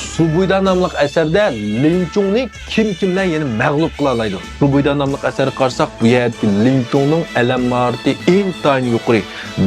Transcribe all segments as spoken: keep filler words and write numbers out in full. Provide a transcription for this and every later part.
سۇبۇيدا ناملىق ئەسەردە لىنچۇڭنى كىم كىملەر يەنە مەغلۇپ قىلالايدۇ؟ سۇبۇيدا ناملىق ئەسەرگە قارىساق، بۇ يەردىكى لىنچۇڭنىڭ ئەلەم ماھارىتى ئىنتايىن يۇقىرى.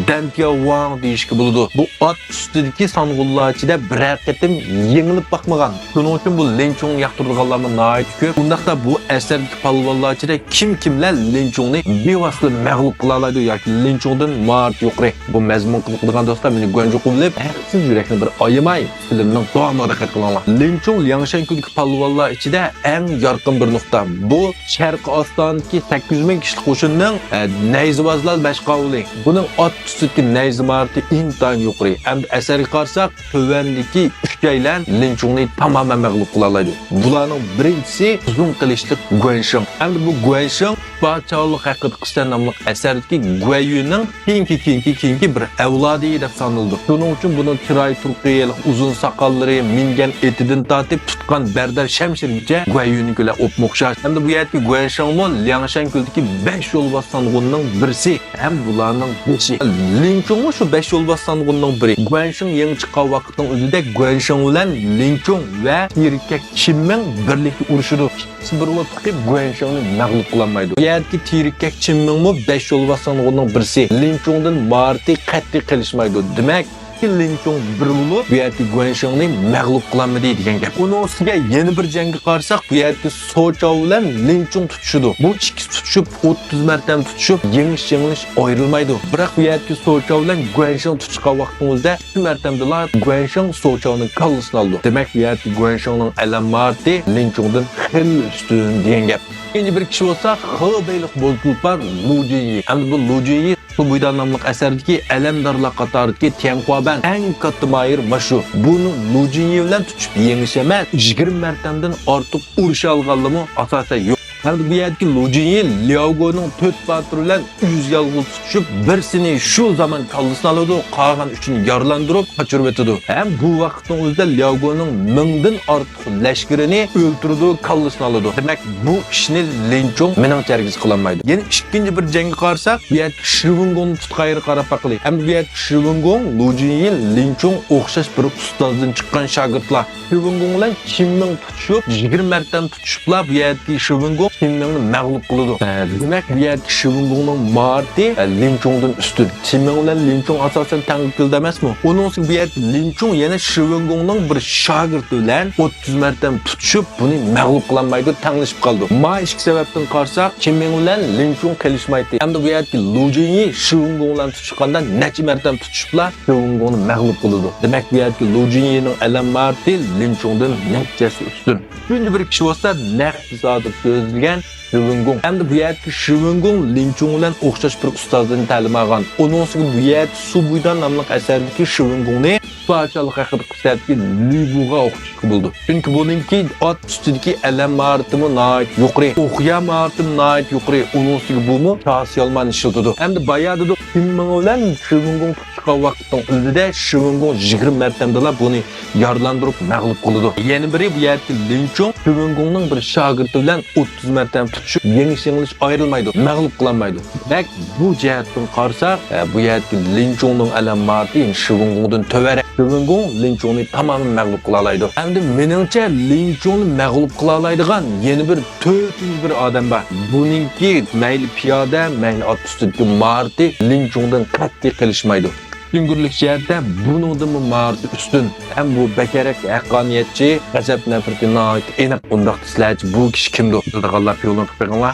دەنتياۋ ۋاڭ دېيىشكە بولىدۇ. بۇ ئات ئۈستىدىكى سانغۇنلار ئىچىدە بىرەر قېتىم يېڭىلىپ باقمىغان. شۇنىڭ ئۈچۈن بۇ لىنچۇڭنى ياقتۇرىدىغانلارمۇ ناھايىتى كۆپ. ئۇنداقتا بۇ ئەسەردىكى پالۋانلار ئىچىدە كىم كىملەر لىنچۇڭنى بىۋاسىتە مەغلۇپ قىلالايدۇ ياكى لىنچۇڭدىن ماھارىتى يۇقىرى؟ بۇ مەزمۇن قىزىقىدىغان دوستلار، مېنى گۇەنجۇ قىلىپ، ھەقسىز يۈرەكنى بىر ئايىماي، فىلىمنىڭ داۋامىغا دىققەت قىلىڭلار. لىنچۇڭ لياڭشەن كۆلىدىكى پالۋانلار ئىچىدە ئەڭ يارقىن بىر نۇقتا. بۇ شەرقىي ئاستانىدىكى سەككىز يۈز مىڭ كىشىلىك قوشۇننىڭ، ئە، نەيزىۋازلار باشقارغۇلى. بۇنىڭ ئات ئۈستىدىكى نەيزە ماھارىتى ئىنتايىن يۇقىرى. ئەمدى ئەسەرگە قارىساق، تۆۋەندىكى ئۈچەيلەن لىنچۇڭنى تامامەن مەغلۇپ قىلالايدۇ. بۇلارنىڭ بىرىنچىسى ئۇزۇن قىلىچلىق گۇەنشىڭ. ئەمدى بۇ گۇەنشىڭ پادىشاھلىق ھەققىدە قىسسە ناملىق ئەسەردىكى گۇەيۈنىڭ كېيىنكى، كېيىنكى، كېيىنكى بىر ئەۋلادى دەپ سانىلىدۇ. شۇنىڭ ئۈچۈن بۇنىڭ چىراي تۇرقى، ئۇزۇن ساقاللىرى، مىنگەن ئېتىدىن تارتىپ تۇتقان بەردار شەمشىرىگىچە گۇەيۈنىڭكى بىلەن ئوپمۇ ئوخشاش. ھەمدە بۇ يەردىكى گۇەنشىڭمۇ لياڭشەن كۆلىدىكى بەش يولۋاس سانغۇننىڭ بىرسى ھەم بۇلارنىڭ بېشى. لىنچۇڭمۇ شۇ بەش يولۋاس سانغۇننىڭ بىرى. گۇەنشىڭ يېڭى چىققان ۋاقىتنىڭ ئۆزىدە گۇەنشىڭ بىلەن لىنچۇڭ ۋە ئېركەك چىممىڭ بىرلىكتە ئۇرۇشىدۇ. بىر بولۇپ چىقىپ گۇەنشىڭنى مەغلۇپ قىلالمايدۇ. بۇ يەردىكى تېرىككەك چىممىڭمۇ بەش يولۋاس سانغۇننىڭ بىرسى. لىنچۇڭدىن ماھارىتى قەتئىي قېلىشمايدۇ. دېمەك، لىنچۇڭ بىر بولۇپ، بۇ يەردىكى گۇەنشىڭنى مەغلۇپ قىلالمىدى دېگەن گەپ. ئۇنىڭ ئۈستىگە يەنە بىر جەڭگە قارىساق، بۇ يەردىكى سوچاۋ بىلەن لىنچۇڭ تۇتۇشىدۇ. بۇ ئىككىسى تۇتۇشۇپ، ئوتتۇز مەرتەم تۇتۇشۇپ، يېڭىش-يېڭىلىش ئايرىلمايدۇ. بىراق بۇ يەردىكى سوچاۋ بىلەن گۇەنشىڭ تۇتۇشقان ۋاقتىڭىزدا ئىككى مەرتەمدىلا گۇەنشىڭ سوچاۋنىڭ كاللىسىنى ئالىدۇ. دېمەك، بۇ يەردىكى گۇەنشىڭنىڭ ئەلەم ماھارىتى لىنچۇڭدىن خېلى ئۈستۈن دېگەن گەپ. ئىككىنچى بىر كىشى بولسا خېبېيلىق بوز تۇلپار لۇ جىنيى. ئەمدى بۇ لۇ جىنيى سۇبۇيدا ناملىق ئەسەردىكى ئەلەمدارلار قاتارىدىكى تيەنخۇابەن ئەڭ كاتتا ماھىر ماشۇ. بۇنى لۇ جىنيى بىلەن تۇتۇشۇپ يېڭىش ئەمەس، يىگىرمە مەرتەمدىن ئارتۇق ئۇرۇشالغانلىرىمۇ ئاساسەن يوق. ھەمدە بۇ يەردىكى لۇ جىنيى لياۋگونىڭ تۆت باتۇرى بىلەن ئۆز يالغۇز تۇتۇشۇپ، بىرسىنى شۇ زامان كاللىسىنى ئالىدۇ، قالغان ئۈچىنى يارىلاندۇرۇپ قاچۇرۇۋېتىدۇ. ھەم بۇ ۋاقىتنىڭ ئۆزىدە لياۋگونىڭ مىڭدىن ئارتۇق لەشكىرىنى ئۆلتۈرىدۇ، كاللىسىنى ئالىدۇ. دېمەك، بۇ ئىشنى لىنچۇڭ مېنىڭچە ھەرگىز قىلالمايدۇ. يەنە ئىككىنچى بىر جەڭگە قارىساق، بۇ يەردىكى شىۋېنگوڭنى تۇتقان يېرىگە قاراپ باقىلى. ھەمدە بۇ يەردىكى شىۋېنگوڭ، لۇ جىنيى، لىنچۇڭ ئوخشاش بىر ئۇستازدىن چىققان شاگىرتلار. شىۋېنگوڭ بىلەن چىممىڭ تۇتۇشۇپ، يىگىرمە مەرتەم تۇتۇشۇپلا بۇ يەردىكى شىۋېنگوڭ چىممىڭنى مەغلۇپ قىلىدۇ. ئە، دېمەك، بۇ يەردىكى شىۋېنگوڭنىڭ ماھارىتى، ئە، لىنچۇڭدىن ئۈستۈن. چىممىڭ بىلەن لىنچۇڭ ئاساسەن تەڭ كېلىدۇ ئەمەسمۇ؟ ئۇنىڭ ئۈستىگە بۇ يەردىكى لىنچۇڭ يەنە شىۋېنگوڭنىڭ بىر شاگىرتى بىلەن ئوتتۇز مەرتەم تۇتۇشۇپ، بۇنى مەغلۇپ قىلالمايدۇ، تەڭلىشىپ قالىدۇ. ما ئىككى سەۋەبتىن قارىساق، چىممىڭ بىلەن لىنچۇڭ قېلىشمايتتى. ئەمدى بۇ يەردىكى لۇ جىنيى شىۋېنگوڭ بىلەن تۇتۇشقاندا نەچچە مەرتەم تۇتۇشۇپلا شىۋېنگوڭنى مەغلۇپ قىلىدۇ. دېمەك، بۇ يەردىكى لۇ جىنيىنىڭ ئەلەم ماھارىتى لىنچۇڭدىن نەچچە ھەسسە ئۈستۈن. ئۈچىنچى بىر كىشى بولسا نەق تېزادىر سۆزلىگەن شىۋېنگوڭ. ئەمدى بۇ يەردىكى شىۋېنگوڭ لىنچۇڭ بىلەن ئوخشاش بىر ئۇستازدىن تەلىم ئالغان. ئۇنىڭ ئۈستىگە بۇ يەردىكى سۇبۇيدا ناملىق ئەسەردىكى شىۋېنگوڭنى پادىشاھلىق ھەققىدە قىسسەدىكى لۈگۇغا ئوخشىتىشقا بولىدۇ. چۈنكى بۇنىڭكى ئات ئۈستىدىكى ئەلەم ماھارىتىمۇ ناھايىتى يۇقىرى، ئوقيا ماھارىتىمۇ ناھايىتى يۇقىرى، ئۇنىڭ ئۈستىگە بۇمۇ شاسىيالماننى ئىشلىتىدۇ. ئەمدى بايا دېدۇق، چىممىڭ بىلەن شىۋېنگوڭ تۇتۇشقان ۋاقىتنىڭ ئۆزىدە شىۋېنگوڭ يىگىرمە مەرتەمدىلا بۇنى يارىلاندۇرۇپ مەغلۇپ قىلىدۇ. يەنە بىرى، بۇ يەردىكى لىنچۇڭ شىۋېنگوڭنىڭ بىر شاگىرتى بىلەن ئوتتۇز مەرتەم تۇتۇشۇپ، يېڭىش-يېڭىلىش ئايرىلمايدۇ، مەغلۇپ قىلالمايدۇ. دېمەك، بۇ جەھەتتىن قارىساق، ئە، بۇ يەردىكى لىنچۇڭنىڭ ئەلەم ماھارىتى شىۋېنگوڭدىن تۆۋەنرەك. شىۋېنگوڭ لىنچۇڭنى تامامەن مەغلۇپ قىلالايدۇ. ئەمدى مېنىڭچە، لىنچۇڭنى مەغلۇپ قىلالايدىغان يەنە بىر تۆتىنچى بىر ئادەم بار. بۇنىڭكى مەيلى پىيادە، مەيلى ئات ئۈستىدىكى ماھارىتى لىنچۇڭدىن قەتئىي قېلىشمايدۇ. ئۈستۈنگۈرلۈك جەھەتتە بۇنىڭدىنمۇ ماھارىتى ئۈستۈن. ھەم بۇ بەكرەك ھەققانىيەتچى، غەزەپ نەپرىتى ناھايىتى ئېنىق. ئۇنداقتا سىلەرچە بۇ كىشى كىمدۇ؟ بىلىدىغانلار پىۋلىن قىلىپ بېقىڭلار.